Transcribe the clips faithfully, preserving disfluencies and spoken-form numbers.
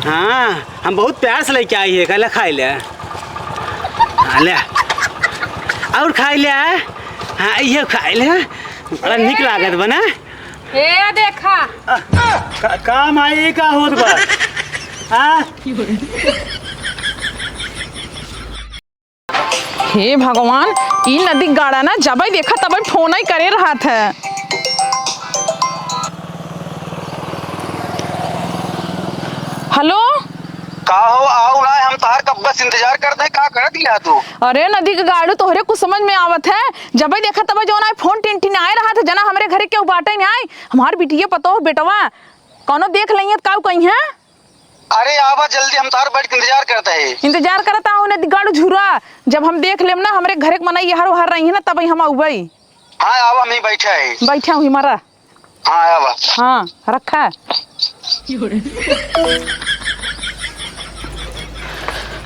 हाँ, हम बहुत प्यार से लइके आई है, कहला खाइ ले। हाँ, ले। और खाइ ले। हाँ, इहे खाइ ले। बड़ा निक लागत बा ना। ए, देखा। आ, का, का माई, का होत बा? हाँ? हे भगवान, ई नदी गाड़ा ना जबै देखा तबै फोन ही करे रहत है। हेलो। का हो, आउ ना, हम तोहार कब से इंतजार करत है, का करत लिया तू? अरे नदी के गाड़ू, तोहरे कुछ समझ में आवत है, जबै देखा तबै जौन आए फोन टिनटिनाए रहत है, जना हमरे घरे केहू बाटे नाहीं, हमार बिटिया पतोह बेटवा कौनो देख लइहैं त काऊ कइहैं? अरे आवा जल्दी, हम तोहार बैठ के इंतजार करत है। इंतजार करत आऊ नदी गाड़ू झुरा, जब हम देख लेम ना हमरे घरे के मनई यहर ओहर रही है ना तबै हम अउबई। हाँ आवा, हम ही बैठा है। बैठा हुई मारा। हाँ आवा। हाँ रखा।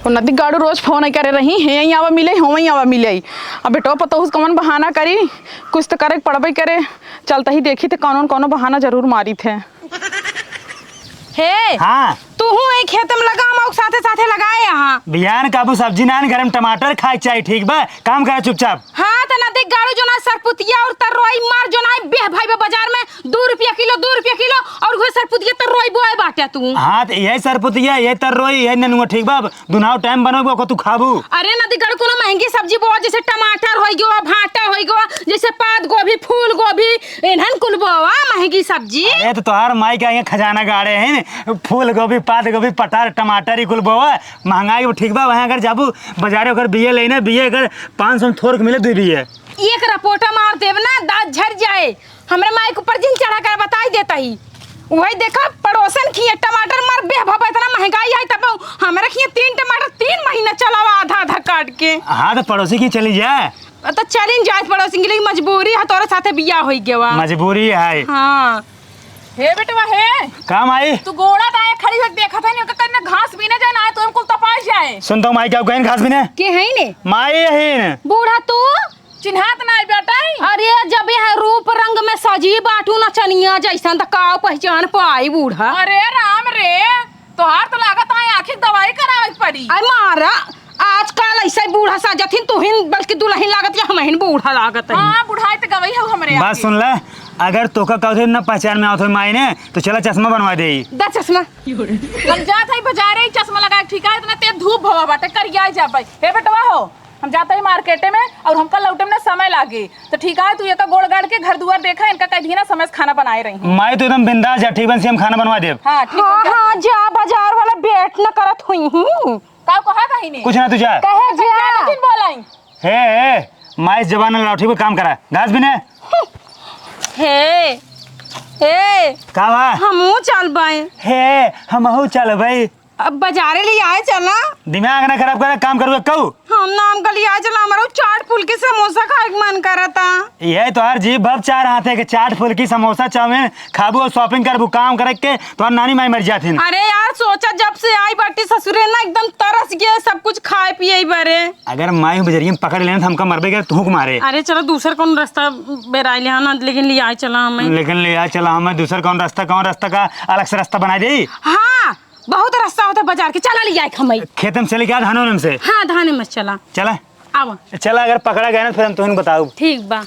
वो नदी गाड़ू रोज फोन ही करे रही, हेंई आवा मिले, होंई आवा मिले। अब बेटवा पतोहू से कौन बहाना करी, कुछ तो करे के पड़बे करे। चलत ही देखी तो कौनो न कौनो बहाना जरूर मारित है। हे, हाँ। तूहू एक खेत में लगा, हम ओक साथे साथे लगाए यहाँ। बिहान काबू सब्जी नान, घर में टमाटर खाए के चाही, ठीक बा? काम करा चुपचाप। हाँ, त नदी गाड़ू जौन सरपुतिया और तरोई मार जौन बेह भाई बा बाजार में दू रुपया किलो, दू रुपया किलो, और उहे सरपुतिया तरोई बोए बाटे तू। हाँ, त यही सरपुतिया, यही तरोई, यही नेनुआ, ठीक बा? दुनाव टाइम बनोगे, ओको तू खाबू। अरे नदी गाड़ू कोनो महंगी सब्जी बोआ, जैसे टमाटर होई गवा, भाटा होई गवा, जैसे पात गोभी, फूल गोभी, इन्हन कुल बोआ महंगी सब्जी। अरे तो तोहार माई का यहाँ खजाना गाड़े है न, फूल गोभी, पात गोभी, पटार, टमाटर, ई कुल बोआ महंगाई वो ठीक बा। वहाँ अगर जाबू बाजारे, ओकर बिये लेने, बिये अगर पाँच सौ में थोड़ के मिले, दू बिये। एक रपोटा मार देब ना, दाँत झड़ जाए। हमरे माई के ऊपर जिन चढ़ा कर बताई देता ही। वही देखा, पड़ोसन किए टमाटर मार बेह भबा, इतना महंगाई है, तब हमरे किए तीन टमाटर तीन महीना चलावा, आधा आधा काट के। हाँ, तो पड़ोसी की चली जाए। तो चलिन जाए पड़ोसी की, लेकिन मजबूरी है, तोरे साथे बियाह होई गवा। मजबूरी है। हाँ। हे बेटवा, हे। का माई? तू गोड़ा दाए खड़ी होके देखत है, नहीं ओकर कन्ने घास बीने जाए ना, तो हमको तपाई जाए। सुन तो माई, क्या कहें घास बीने? के है ने? माई यही ने। बूढ़ा तू? चिन्हात नाई बेटा। अरे, जब यह रूप रंग में सजी बाटू नचनिया जैसन, त का पहचान पाई बूढ़ा? अरे राम रे, तोहार तो लागत है आँखी के दवाई करावे के पड़ी। अरे मारा, आजकल ऐसे बूढ़ा साजत हिन, तू हिन बल्कि दुल्हन लागत या हम हिन बूढ़ा लागत है। हाँ, बुढ़ाई तो गवई हो हमरे बात आगे। सुन ले, अगर तोका कहते न पहचान में आवत हो माई ने, तो चला चश्मा बनवा दे। दा चश्मा। हम जात है बाजारे ही चश्मा लगा के, ठीक है? इतना तेज धूप भवा बाटे, करिया जाबे। हे बेटवा हो, हम जात ही मार्केटे में और हमका लौटे में ना समय लागे। तो ठीक है, तू एका गोड़ गाड़ के घर दुआर देखा, इनका कह दिए ना समय से खाना बनाए रही। माई, तू एकदम बिंदास जा, ठीक बन से हम खाना बनवा देब। हाँ, ठीक हाँ, बन जा। हाँ, जा बाजार वाला भेंट न करत हुई हूँ। का कहा कहीं ने? कुछ ना, तू जा। कहे जा। जा, लेकिन बोलाई। हे, हे, माई से जबान न लड़ाओ, ठीक बा, काम करा। घास बीने। हे, हे। का बा? हमहू चलबे। हे, हमहू चलबे। अब बाजारे ले आए चला। दिमाग ना खराब करे, काम करबे कहू। हम नाम का ले आए चला, हमारा चाट फुल्की समोसा खाए के मन करता। यही तोहार जीभ भर चार हाथ है कि चाट फुल्की समोसा चाउमीन खाबू और shopping करबू, काम करे के तोहार नानी माई मर जाथिन। अरे यार, सोचा जब से आई बाटी ससुरे ना, एकदम तरस गए सब कुछ खाए पिए बरे। अगर माई बजरिया में पकड़ लेना तो हमका मरबे करे, तुहू को मारे। अरे चलो दूसर कौन रास्ता बेराई ले ना, लेकिन ले आए चला हमें। लेकिन ले आए चला हमें, दूसर कौन रास्ता, कौन रास्ता का अलग से रास्ता बना दे। हाँ, बहुत रास्ता होता बाजार के, चला ले जाए हमें। खेत में चले क्या, धान उन से? हाँ, धान में चला। चला। आवा। चला, अगर पकड़ा गया ना, फिर हम तुहन बताऊ। ठीक बा।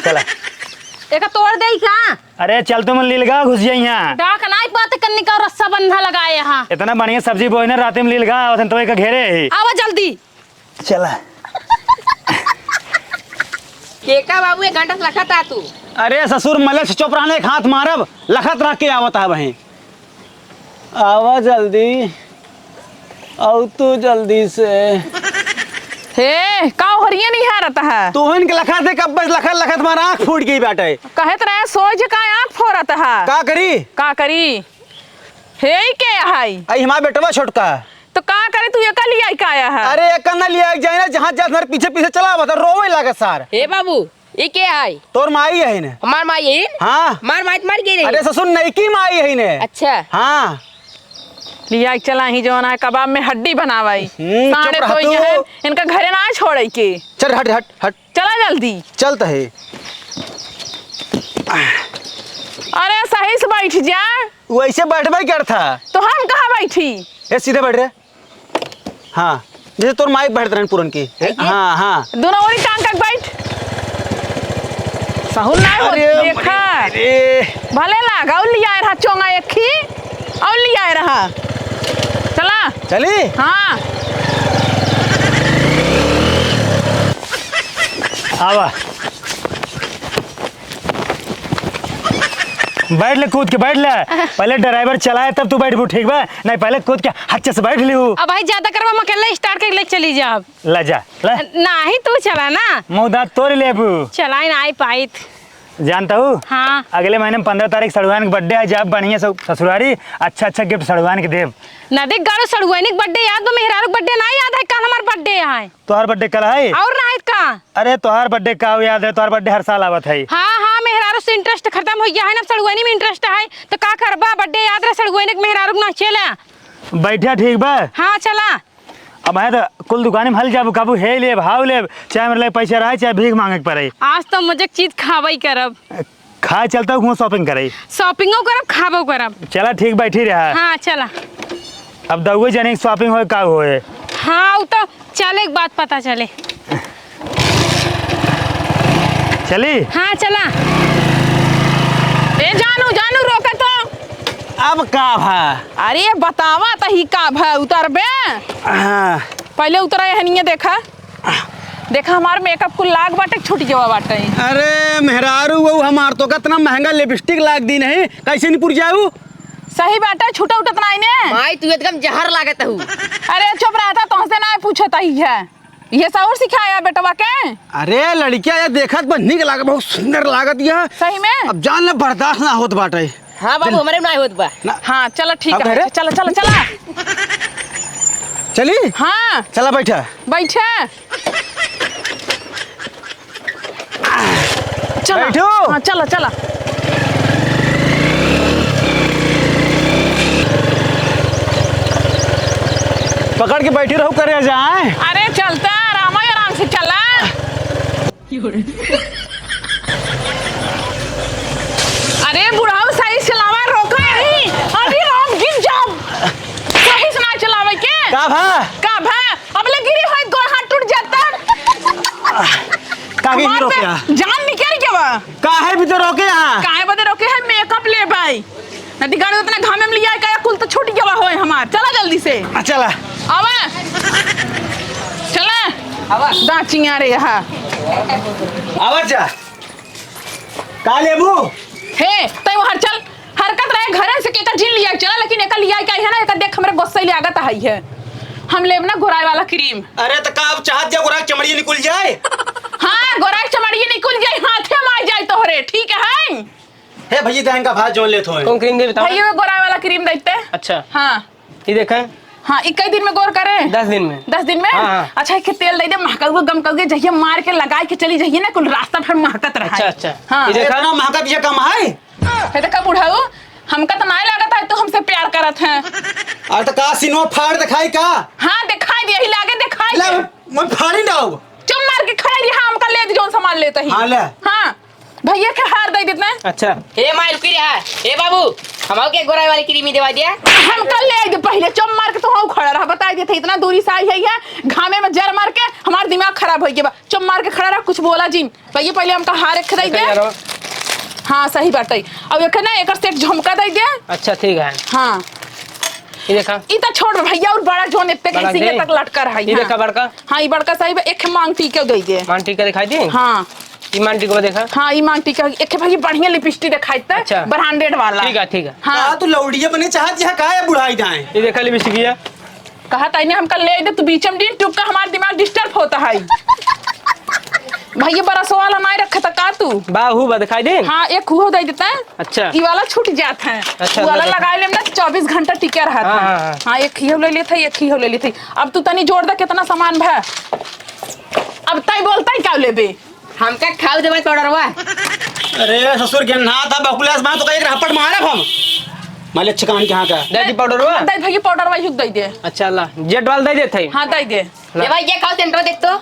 चला। एका तोड़ दे का? अरे चल, तुम लीलगा घुस जाई यहाँ। डाक नाई बात करने का, रस्सा बंधा लगाए यहाँ। इतना बढ़िया सब्जी बोए ना, रात में लीलगा आवत हैं, तो एक घेरे ही। आवा जल्दी। चला। केका बाबू, एक घंटा से लखत आ तू। अरे ससुर, मले से चुप रहने, एक हाथ मारब, लखत रख के आवत है वहीं। आवा जल्दी, आऊ तू जल्दी से। हे, का ओहरिये निहारत है? तोहन के लखत है, कब बस लखत लखत मार आँख फूट गई बाटे। कहत रहे सोच का आँख फोड़त है। का करी? का करी? हे, ई के है? आई हमार बेटवा छोटका। तो का करे, तू एका लियाई का आया है? अरे एका ना लियाई जाए ना, जहाँ जात हमारे पीछे पीछे चला आवत है, रोवे लागे सार। हे बाबू, ई के है? तोर माई है ने। हमार माई है? हाँ। हमार माई तो मर गई रही। अरे ससुर, नईकी माई है ने। अच्छा। हाँ। लियाई चला ही जौन है, कबाब में हड्डी बनावाई। हम्म, साढ़े चुप रह तो तू। ये है, इनका घरे ना छोड़े के। चल हट, हट, हट। चला जल्दी। चलत है। अरे सही से बैठ जा। वैसे बैठबे करत ह। तो हम कहाँ बैठी? ए, सीधे बैठ रे। हाँ, जैसे तोर माई बैठत रहन पुरन की। है ये? हाँ, हाँ। दोनों ओरी टांग के बैठ। सहूल ना हो, अरे, देखा। अरे। भले लाग, और लिया रहा चोंगा एक ही, और लिया रहा। चला। चली? हाँ। आवा। बैठ ले कूद के, बैठ ले। पहले ड्राइवर चलाए तब तू बैठबू, ठीक बा? नहीं, पहले कूद के हच्चे से बैठ लिहू। अब भाई ज्यादा करबा, हम अकेले स्टार्ट करके ले चली जाब। ले जा, ले। नाही, तू चला ना। मुँह दाँत तोड़ लेबू। चलाई ना आई पाइत। जानत हू? हाँ। अगले महीने में पन्द्रह तारीख सड़ुआइन के बर्थडे है, जाब बढ़िया से ससुरारी, अच्छा अच्छा गिफ्ट सड़ुआइन के देब। नदी गाड़ो सड़ुआइन के बर्थडे याद बा, मेहरारू के बर्थडे ना याद है, कल हमार बर्थडे है। तोहार बर्थडे कल है? और ना है का? अरे तोहार बर्थडे का याद है, तोहार बर्थडे हर साल आवत है। हाँ, हाँ, मेहरारू से इंटरेस्ट खत्म हो गया है ना, अब सड़ुआइनी में इंटरेस्ट है, तो का करबा? बर्थडे याद रहे सड़ुआइनी के, मेहरारू के ना चला। बैठा ठीक बा? हाँ, चला। अब है तो कुल दुकाने में हल जाबू, काबू हे लेब, हाउ लेब, चाहे मेरे लगे पैसा रहे, चाहे भीख मांगे के पड़े। आज तो मुझे एक चीज खाबई करब। खाए चलता हूँ, शॉपिंग करे। शॉपिंगो करब, खाबो करब। चला ठीक, बैठी रहा। हाँ, चला। अब दउए जने के शॉपिंग होए, का होए? हाँ, उ तो चले के बाद पता चले। चली? हाँ, चला। ए जानू, जानू, रोका तो। अब का भा? अरे बतावा त ही का भा, उतरबे? हाँ। पहले उतरा, एहनिये देखा। देखा, हमार मेकअप कुल लाग बाटे, छूट गवा बाटे। अरे मेहरारू, वो हमार तो कितना महंगा लिपस्टिक लाग दी नहीं, कैसे नहीं पुर जाऊ? सही बाटे, छूटा उठत नाही ने। माई, तू एकदम जहर लागत हऊ। अरे चुप रहता, तोहसे ना पूछत ही है, ये सौर सिखाया बेटवा के? अरे लड़किया, ये देखत बा निक लाग, बहुत सुंदर लागत यह। सही में? अब जान ले, बर्दाश्त ना होत बाटे। हाँ बाबू, चल। हमरे में ना होत बा। ना। हाँ, चला ठीक अब है, घरे? चला, चला, चला। चली? हाँ। चला बैठा। बैठा। चला। बैठो। हाँ, चला, चला। पकड़ के बैठी रहू, करे जाए। अरे चलता, आराम, आराम से चला। अरे बुढ़ऊ, सही चलावा, रोका नहीं। अरे राम, गिर जाब। सही से ना चलावे के। का भा? का भा? अब ले गिरी होई, गोड़ हाथ टूट जाता। काहे हमार हीरो पे क्या? जान निकल गया बा। काहे भी तो रोके यहाँ? काहे बदे रोके है? मेकअप ले भाई। नदी गाड़ी उतना घामे में लिया, का कुल तो छूट गया होए हमार। चला जल्दी से। आ, चला। आवा। चला। आवा। दाचिया रे यहाँ। आवा जा। का लेबू? हे, तै वहाँ चल। हरकत रहे घरे से के एकर जिन लिया के चला, लेकिन एकर लिया के आई है ना, एकर देख हमरे गुस्से लागत है, है। हम लेब ना गोराई वाला क्रीम। अरे त का अब चाहत जा गोराई चमड़िया निकुल जाए? हाँ, गोराई चमड़िया निकुल जाए, हाथे में आ जाए तोहरे, ठीक है? हे भैया, दान का भात जोन लेत होए। कौन क्रीम दे बताओ? भैया, वो गोराई वाला क्रीम देते। अच्छा। हाँ। ये देखें। हाँ, ई कई दिन में गोर करे? दस दिन में। दस दिन में? हाँ, हाँ। अच्छा, एक तेल दे दे, महकउगे, गमकउगे, जहिया मार के लगाए के चली जहिए ना, कुल रास्ता भर महकत रहा। अच्छा, अच्छा। हाँ। ये देखा? इतना महकत ये कम है? हे देखा बुढ़ऊ, हमका तो नाय लागत है तू हमसे प्यार करत है। अरे तो का सीनवा फाड़ दिखाई का? हाँ, दिखाई दे, यही लागे दिखाई ले, दे। मैं फाड़ी ना हो। चुप मार के खड़ा रही, हाँ, हमका ले दे, जौन सामान लेते ही। हाँ, ले। हाँ। भैया के हार दे देते हैं। अच्छा। ए माई, रुकी रहा। ए बाबू, हमहू के गोराई वाली क्रीमी देवा दिया। हमका ले दे पहले, चुप मार के तू हाँ खड़ा रहा, बताई देते, इतना दूरी से आई है, घामे में जर मार के हमार दिमाग खराब हो गया बा। चुप मार के खड़ा रहा, कुछ बोला जिन। भैया पहले हमका हार एक दे दे। हाँ, सही बात है। अब एक ना एकर सेट झुमका दे दे। अच्छा, ठीक है। हाँ। ये देखा। ई तो छोड़ भैया, और बड़ा जोन इतने बड़ा कहीं सिंगे के? तक लटका रहा है। ये हाँ। देखा बड़का। हाँ, ये बड़का सही बा, एक मांग टीका दे दे। मांग टीका दिखाई दी? हाँ। ये मांग टीका देखा? हाँ, ये मांग टीका, एक भाई बढ़िया लिपस्टिक दिखाई त, अच्छा। ब्रांडेड वाला। ठीक है, ठीक है। हाँ। का तू लौड़िया बने चाहत, यहाँ का है बुढ़ाई जाए? ये देखा लिपस्टिक ये। कहा ताई ने हमका ले दे, तू बीच में दिन टुक का हमार दिमाग डिस्टर्ब होता है। भैया बरसो वाला नाई रखे त का तू? बा, हु बा, दिखाई दे। हाँ, एक हुओ दे देता है। अच्छा। ई वाला छूट जात है। अच्छा, ई वाला अच्छा। लगा लेम ना, चौबीस घंटा टिके रहत हाँ, है। हाँ, हाँ। हाँ, एक ही हो ले लेत है, एक ही हो ले लेत है। अब तू तनी जोड़ दे, कितना सामान भा। अब तई बोलता है क्या लेबे? हमका खाऊ देबे पाउडरवा। अरे ससुर, गेन्हा था बकुलास बा तो कहीं रहपट मारब हम। माले अच्छा कहानी कहाँ का? दे दी पाउडरवा। दे भैया पाउडरवा युग दे दे। अच्छा ला, जेट वाला दे देत है। हाँ दे दे। ला। ये भाई ये खाओ सेंटो देख तो।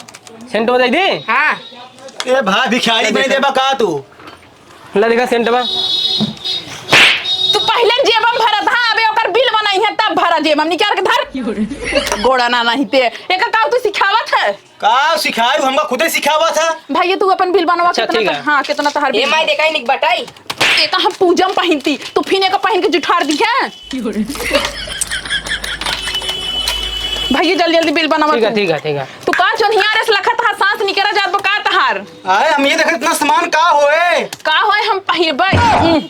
सेंटो दे दी? हाँ। ए भाई भिखारी दे बने दे। देबा का तू? ला देखा सेंटवा। तू पहले जेबा में ता जेब में निकाल के धर। गोड़ा ना नहीं ते। एका काव तू सिखावत है? का सिखाई? हमका खुदे सिखावत है। भैया, तू अपन बिल बनवा, अच्छा, कितना ठीक त-, है। हाँ, कितना तहार ए बिल माई, है? देखा ही निक बटाई। एका हम पूजा में पहिनती, तू फिर एका पहिन के जुठार दी है। भैया, जल्दी, जल्दी बिल बनवा ठीक है, तू। ठीक है, ठीक है। तू का चोन्हिया रे से लखत हा, सांस निकरा जात बा का तहार? आए, हम ये देखे इतना सामान का होए? का होए हम पहिरबे? हम्म।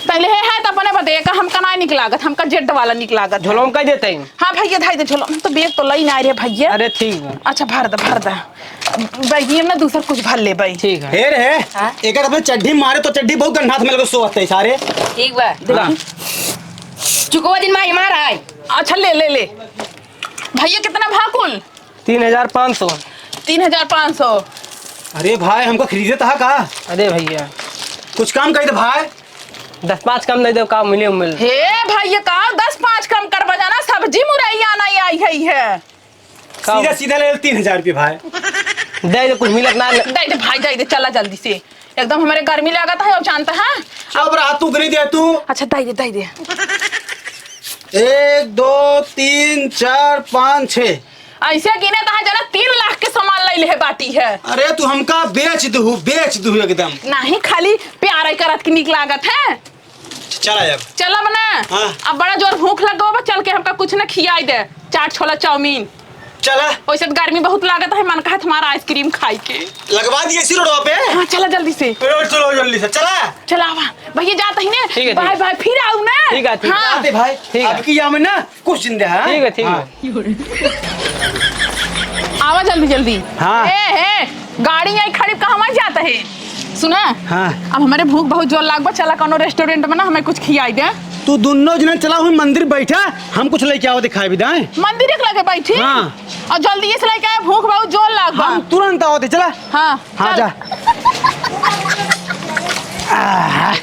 पहले हे है त अपने बदे का हमका नाय निक लागत, हमका जेड वाला निक लागत। झोलवा में कह देते हैं। हाँ भैया, धाई दे झोलवा। हम तो बैग तो लई ना रहे भैया। अरे ठीक बा। अच्छा, भर दे, भर दे। बैगिया में ना दूसर कुछ भर ले भाई। ठीक है। हे रे, हाँ? एकर अपने चड्ढी मारे तो चड्ढी बहुत गंधात में लगे सोवत है सारे। ठीक बा। देखी। चुकवा दिन माई मार आए। अच्छा, ले, ले, ले। भैया, कितना भा कुल? तीन हजार पाँच सौ। तीन हजार पाँच सौ। अरे भाई, हमका खरीदे तहा का? अरे भैया। कुछ काम कही दे भाई। दस पाँच कम दे दो, का मिले उमिल। हे भैया, का दस पाँच कम करबा जाना, सब्जी मुरैया नहीं आई है, है। का? सीधा, सीधा ले ले तीन हजार रुपये भाई। दे दे, कुछ मिलत ना। दे दे भाई, दे दे, चला जल्दी से। एकदम हमारे गर्मी लागत है, और जानता है। अब रहा तू, गिरी दे तू। अच्छा, दे दे, दे दे। एक, दो, तीन, चार, पाँच, छः। ऐसे गिने तहा जना तीन लाख के सामान ले ले बाटी है। अरे तू हमका बेच दू, बेच दू एकदम। नहीं, खाली प्यार ही करत की निक लागत है। चला अब। चला बना। हाँ। अब बड़ा जोर भूख लग गवा बा, चल के हमका कुछ न खियाई दे, चाट छोला चाउमीन। चला। वैसे तो गर्मी बहुत लागत है, मन कहत हमारा आइसक्रीम खाई के। लगवा दिए इसी रोडवा पे। हाँ, चला जल्दी से। चलो, चलो जल्दी से, चला। चला आवा। भैया जात ही ने। ठीक है, ठीक बाय है। बाय, फिर आऊ ना। ठीक है, ठीक है। हाँ। आते भाई, ठीक है। अब की या में ना कुछ दिन दे, हाँ? ठीक है, ठीक हाँ। है। आवा जल्दी जल्दी। हाँ। ए, ए, गाड़ी यहीं खड़ी, कहवा जात है? सुना। हाँ। अब हमारे भूख बहुत जोर लाग बा, चला कोनो रेस्टोरेंट में ना हमें कुछ खियाई दे। तू दोनों जने चला हुई मंदिर बैठा, हम कुछ लेके आओ दिखाई भी दाएं। मंदिर के लगे बैठी? हाँ। और जल्दी से लेके आए, भूख बहुत जोर लाग बा। हम तुरंत आओ दे, चला। हाँ, हाँ, चल। जा। आहा,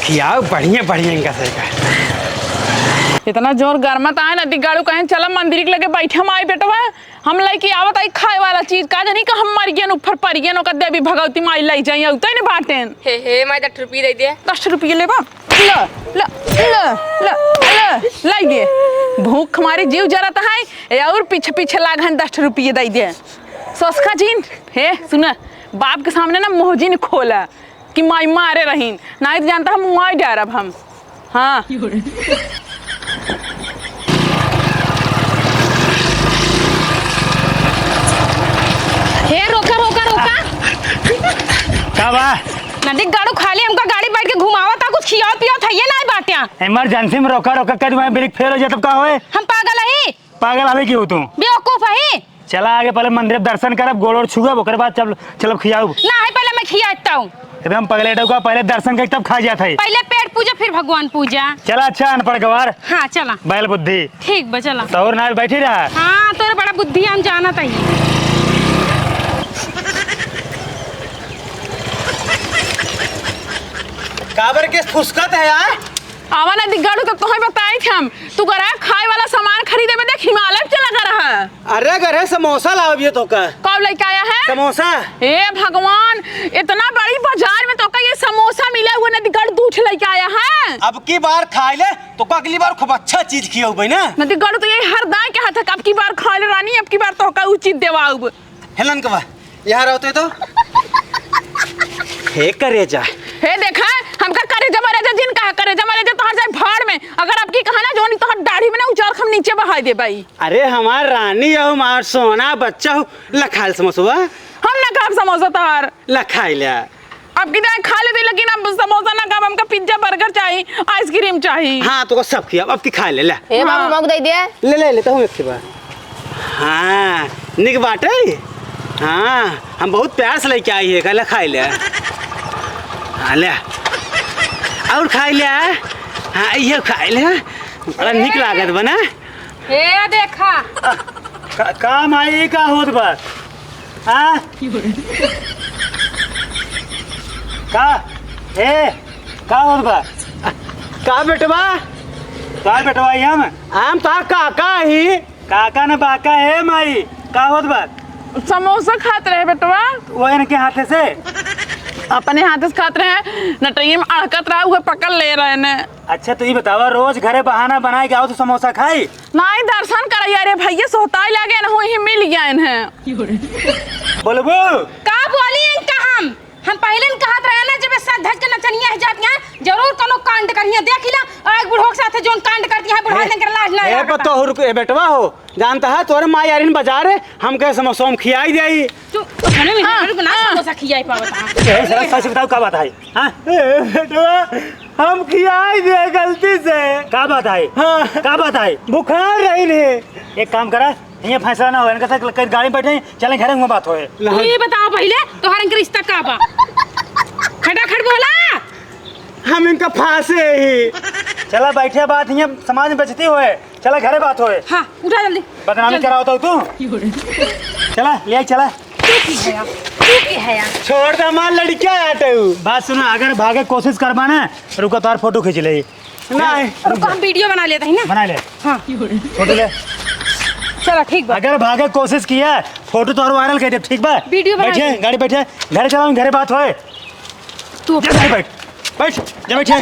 खियाओ बढ़िया, बढ़िया इनका सही का। इतना जोर गरमत आए ना, दिगाड़ू कहें, "चला मंदिर के लगे बैठे, माई बेटवा, हम लेके आवत आई खाए वाला चीज।" का जानी का हम मर गए, ऊपर पड़ गए, ओकर देवी भगवती माई ले जाई, उतई ने बाटेन। हे, हे, माई, दस रुपये दे दे। दस रुपये लेबा? ल, ल, ल, ल, ल, लाई दे। भूख हमारे जीव जरत है, ए, और पीछे पीछे लाग हन, दस रुपये दे दे। सोसका जीन, हे, सुना, बाप के सामने ना मुँह जीन खोला कि माई मारे रहीन, नहीं तो जानता हम माई डारब हम। हाँ। हे, रोका, रोका, रोका। का बा? नदी गाड़ू खाली हमका गाड़ी बैठ के घुमावा था, कुछ खियाओ पियाओ था, ये ना बाटिया। इमरजेंसी में रोका, रोका कर, मैं ब्रेक फेल हो जाए तब का होए? हम पागल हई? पागल हवे की हो तू? बेवकूफ हई? चला आगे पहले मंदिर दर्शन करब, गोड़ ओड़ छुअब, ओकर बाद चल, चलब खियाउब। ना है, पहले मैं खियाता हूँ। एकदम पगले डौका, पहले दर्शन कर तब खा जात है। पहले पेट पूजा फिर भगवान पूजा। चला अच्छा अनपढ़ गवार। हाँ चला। बैल बुद्धि। ठीक बा चला। तोर नाल बैठी रहा। हाँ तोर बड़ा बुद्धि हम जानत हई। काबर के फुसकत है यार? आवा ना दिग्गाड़ू, तो तोहे बताई थे हम। तू गरा खाए वाला सामान खरीदे में देख हिमालय चला गरा है। अरे गरे समोसा लाओ भी तो का। कब लेके आया है? समोसा। हे भगवान, इतना बड़ी बाजार में तो का ये समोसा मिला हुआ, ना दिग्गाड़ू दूठ लेके आया है। अब की बार खाए ले तो का अगली बार खूब अच्छा चीज खियाऊ भाई ना। ना दिग्गाड़ू तो ये हर दाई के हाथ है, अब की बार खा ले रानी, अब की बार तो का उचित देवाऊ। हेलन के बा, यहाँ रहते तो। हे करेजा। हे देखा, हमका करेजा मरेजा जिन कहा, करेजा मरेजा तोहर जाए भाड़ में। अगर अब की कहा ना जोनी तोहर दाढ़ी में ना उजाड़ हम नीचे बहाई दे भाई। अरे हमार रानी हो, हमार सोना बच्चा हो, लखाइल समोसवा। हम ना खाब समोसा तोहर। लखाई ले। अब की दाई खा लेते, लेकिन अब समोसा ना खाब, हमका पिज्जा बर्गर चाही, आइसक्रीम चाही। हाँ तो सब खिया, अब की खा ले, ले। ए बाबू, हाँ। मग दे दे। ले, ले, ले, तो हम एक बार। हाँ, निक बाटे। हाँ, हम बहुत प्यार से लेके आई है, कहले खाई ले। हाँ, ले। और खाई ले। हाँ, ये खाई ले। बड़ा निक लागत बना। हे देखा। का, का माई, का होत बा? हाँ? का? ए, का होत बा? का बेटवा? का बेटवा, ई हम? हम तो काका ही। काका न बाका, हे माई, का होत बा? समोसा खात रहे बेटवा। वो इनके हाथे से? अपने हाथ से खात रहे, नटैया में अड़कत रहा, उहे पकड़ ले रहे ने। अच्छा, तू ई बतावा, रोज घरे बहाना बनाए के आओ तो समोसा खाई? नाहीं, दर्शन करैया रे भैया, सोहताई लागे न, वहीं मिल गया इन्हें। बोलबू? का बोली इनका हम? हम पहिले न कहत रहे ना, जब साथ धज के नचनिया है जात यहाँ, जरूर कोनो कांड करिए। देख ला, आज बुढ़ो के साथ जोन कांड करती है, बुढ़ा ए, लेकर लाज ना ए, लागत। पतोहू रुक, ए, बेटवा हो, जानता है, तोरे माँ यारिन बाजार है, हम कहे समोसा हम खियाई दे। तू अपने में हाँ, रुक ना, हाँ। समोसा खियाई पावत है। ए, सर, सच बताओ, का बात है? हाँ? ए, बेटवा, हम खियाई दे गलती से। का बात है? हाँ। का बात है? बुखार रही ने। एक काम करा, ये फैसला ना हो, इनका साथ कहीं गाड़ी में बैठे, चले घरे, हुआ बात होए। तू ये बताओ पहिले, तोहार इनके रिश्ता का बा? खटाखट बोला। हम इनका फांसे ही। चला बैठे, बात ये समाज में बेइज्जती होए, चला घरे बात होए। हाँ, उठा जल्दी। बदनामी जल्दी। करावत हो तू। चला, ले आई, चला। तू की है यार? तू की है यार? छोड़ दे, हमार लड़किया आटे हूँ। बात सुनो, अगर भागे कोशिश करबा ना, रुको, तोहार फोटो खींच ले। नहीं। रुको, हम वीडियो बना लेते हैं ना। बना ले। हाँ। फोटो ले। चलो, ठीक बा। अगर भागे कोशिश किया, फोटो तो और वायरल कर दे, ठीक बा? वीडियो बना बैठे, ले। गाड़ी बैठे, घर चलाओ, घरे बात होए। तू जा, जा, बैठ, बैठ, जा, बैठे।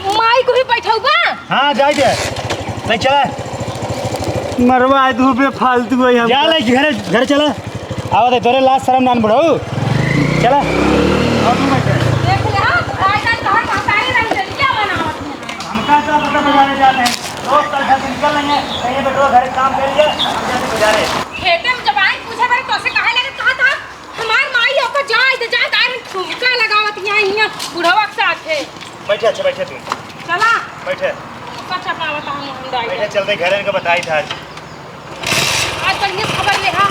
माई को ही बैठाऊ बा? हाँ, जाए दे। ले, चला। मरवा है धूप में, फालतू है हम। जा, ले, घरे, घरे चला। आवा दे, तोरे लाज शरम नान बुढ़ऊ। चला। और तू बैठे। देख ले, हाँ, आज तक तोहर महतारी रंगचटिया बनावत है। हमका का पता बजाने जाते हैं। रोज तड़का से निकल लेंगे, कहीं बैठो, घर काम कर लिया, हम जाते बजारे। खेते में जब आई पूछे बारे, तो से काहे लगे कहा था? हमार माई ओकर जाए दे, जाए दे, अरे ठुमका लगावत यहाँ, यहाँ बुढ़वा के साथे। बैठे, अच्छा, बैठे तू। चला। बैठे। ओकर चपावत हम, हम दाई। बैठे, चलते घरे, इनका बताई था आज। आज कल ये खबर ले, हाँ।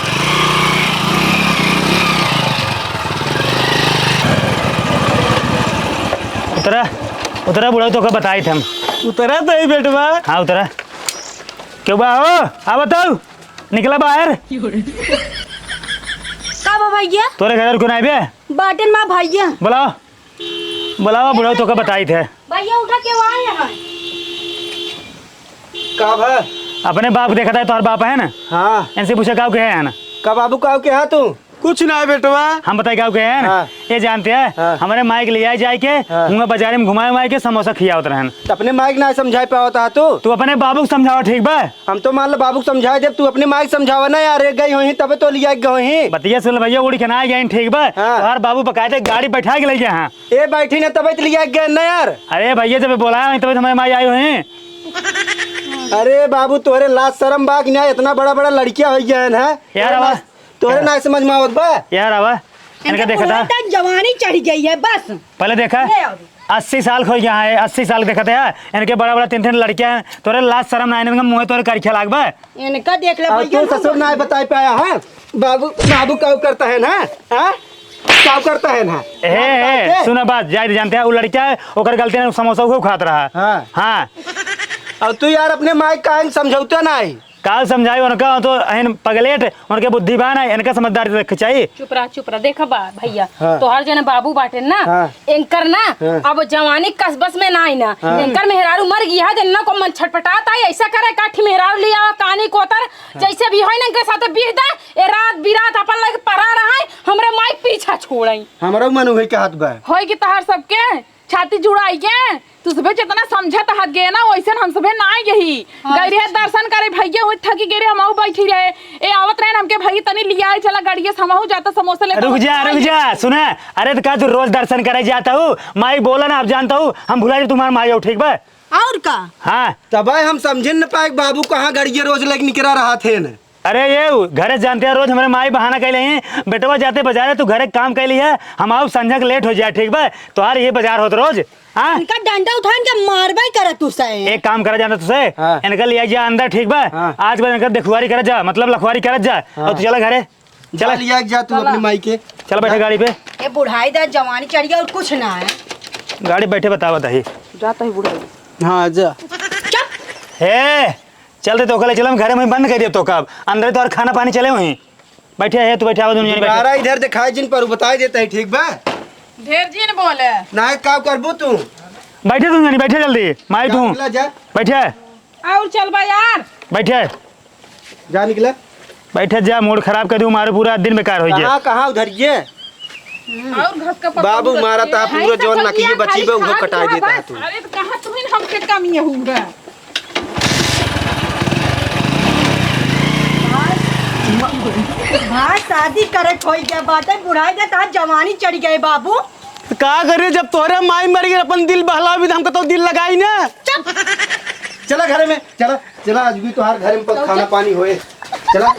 उतरा, उतरा बुढ़ऊ, तोका बताई थे हम। उतरा तो ही बेटवा। हाँ, उतरा। क्यों बा हो? आ बताओ। निकला बाहर। का बा भैया? तोरे घर क्यों ना आइबे? बाटेन बा भैया। बुलाओ, बुलाओ बुढ़ऊ, तोका बताई थे। भैया उठा के वहाँ यहाँ। का भा? अपने बाप देखा था, तोहर बाप है ना? हाँ। इनसे पूछे गाँव के है ना? का बाबू गाँव के है तू? कुछ ना है बेटवा। हम बताई गाँव के है ना? हाँ। ये जानते हैं, हाँ। हमारे माइक ले आए जाए के, हाँ। हुआ बाजारे में घुमाए उमाए के समोसा खियावत रहन। त अपने माइक ना समझाए पावत हा तू? तू अपने बाबू को समझावा, ठीक बा? हम तो मान लो बाबू को समझाए देब, तू अपने माइक समझावा ना यार, एक गई होही तबे तो लिया गई होही। बतिया सुन भैया, उड़ी के ना आ गई, ठीक बा? हाँ। तोहार बाबू बकायदे गाड़ी बैठा के ले गया, हाँ। ए बैठी ना तबे तो लिया गए ना यार। अरे भैया जब बोला है तबे तो हमारे माई आई हुई। अरे बाबू तोहरे लाज शरम बा कि ना, इतना बड़ा बड़ा लड़किया हो गया है ना। यार आवा। तोहरे ना समझ में आवत बा। यार आवा। इनका इनका देखा था। पूरा तन जवानी चढ़ गई है बस। पहले देखा। ले आओ। अस्सी साल हो गया है, अस्सी साल देखा था। इनके बड़ा बड़ा तीन तीन लड़कियां हैं। तोरे लाज शरम ना, इनका मुंह तोरे करिखा लाग बा। इनका देख ले और भैया तू ना ससुर ना बताई पाया है। बाबू, बाबू का करता है ना? हाँ? का करता है ना? ए, ए, सुना बात, जाए जानते हैं, वो लड़किया है, ओकर गलती ना, समोसा वो खात रहा। हाँ। हाँ। और तू यार अपने माई का समझौता ना आई। काल समझाई उनका, तो एहन पगलेट, उनके बुद्धि बा ना, इनका समझदारी रखे चाहिए। चुप रहा, चुप रहा। देखा बा भैया, हाँ। तोहार जने बाबू बाटे ना, हाँ। एनकर ना, हाँ। अब जवानी कस बस में ना आई ना। हाँ। एनकर मेहरारू मर गई है, इन्ना को मन छटपटात आई, ऐसा करे, काठी मेहरारू लिया, कानी कोतर, हाँ। जैसे भी होई ना, इनके साथे बीह दे, ए रात बिरात अपन लगे परा रहा है, हमरे माई पीछा छोड़ाई। हमरो मन उहे कहत बा। होई कि तहार सबके छाती जुड़ाई के, तू सबे जितना समझत हाथ गए ना, वैसन हम सबे ना यही। हाँ। गई रहे दर्शन करे भैया, हुई थकी गए रहे, हमहू बैठी रहे। ए आवत रहे हमके भई तनी लिया चला गाड़िया से, हमहू जाता समोसा लेके रुक जा, आवत रुक रहे। जा, सुना। अरे तो का तू रोज दर्शन करे जाता हूँ? माई बोला ना, अब जानता हूँ, हम भुला जाए तुम्हार माई हो, ठीक बा? और का? हाँ। तबे हम समझे न पाए बाबू कहाँ गाड़िया रोज लेके निकरा रहा थे न। अरे ये उ, घरे जानते हैं, रोज हमारे माई बहाना कैले हैं, "बेटवा जाते बाजार है, तू घरे काम कैली है, हम आओ संझा के लेट हो जाए, ठीक बा? तोहार ये बाजार होत रोज, हाँ?" इनका डंडा उठा इनका मारबे करे तू से। एक काम करा जाना तुसे, हाँ। इनका लिया जा अंदर, ठीक बा? हाँ। आज बाद इनका देखुआरी करत जा, मतलब लखवारी करत जा, हाँ। और तू चला घरे, जा चला। लिया जा तू चला। अपनी माई के। चल बैठे गाड़ी पे। ये बुढ़ाई दा जवानी चढ़ गया और कुछ ना है। गाड़ी बैठे बतावा तही। जाता ही बुढ़ाई। हाँ, जा। चुप। हे, चलते तो कल चलम घरे में बंद कर दिया तो कब अंदर तो और खाना पानी चले हुई। बैठे है तू, बैठे आवा दोनों जने बैठे। दोबारा इधर दिखाई जिन पर बताई देता है, ठीक बा? ढेर जिन बोले। ना का करबू तू? बैठे दोनों जने, बैठे जल्दी। माई तू निकला जा। बैठे। और चल बा यार। बैठे। जा निकला। बैठे जा, मूड खराब कर दू, मारो पूरा दिन बेकार हो गया। कहाँ, कहाँ उधर ये? और घस का पत्ता बाबू, मारा ता पूरा जौन नकिये बची बा, उहो कटाई देता है तू। अरे, तो कहाँ तुहिन हमके कमी है हुआ? भाई, शादी करे खोई गया बाटे, बुढ़ाई दे, तार जवानी चढ़ गए बाबू। तो का करे, जब तोहरे माई मर गई, अपन दिल बहलावे, हमका तो दिल लगाई ना। चला घरे में, चला, चला, आज भी तोहार घरे में खाना पानी होए। चला।